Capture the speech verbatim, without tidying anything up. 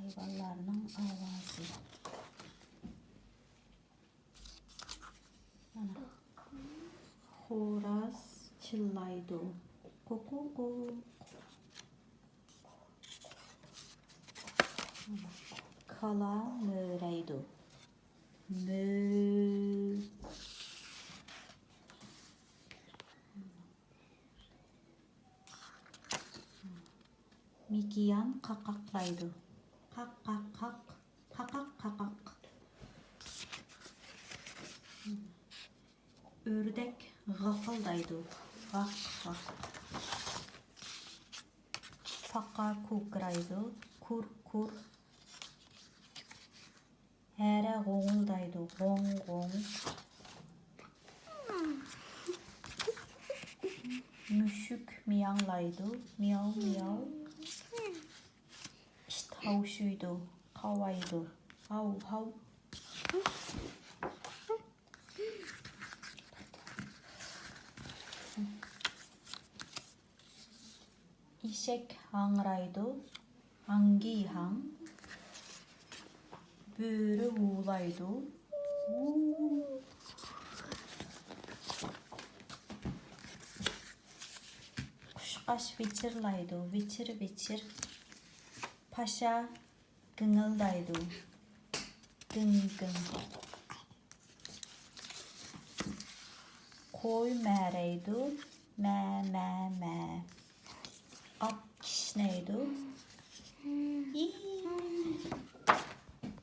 ھايۋانلارنىڭ ئاۋازى. مانا، خوراز چىللايدۇ. قۇقۇقۇق. كالا مۆرەيدۇ. مۆ. مىكىيان قاقاقلايدۇ. قاق، قاق، قاق. قاقاق، قاقاق. ئۆردەك غاقىلدايدۇ. غاق، غاق. پاقا كوكىرايدۇ. كۇر، كۇر. ھەرە غوڭۇلدايدۇ. غوڭ، غوڭ. مۈشۈك مىياڭلايدۇ. مىياۋ، مىياۋ. ئىت ھاۋشىيدۇ. قاۋايدۇ. ھاۋ، ھاۋ. ئېشەك ھاڭرايدۇ. ھاڭگىي ھاڭ. بۆرە ھۇۋلايدۇ. ھۇ. قۇشقاچ ۋىچىرلايدۇ. ۋىچىر، ۋىچىر. پاشا گىڭىلدايدۇ. گىڭ، گىڭ. قوي مەرەيدۇ. مە، مە، مە. ئات كىشنەيدۇ. ئى،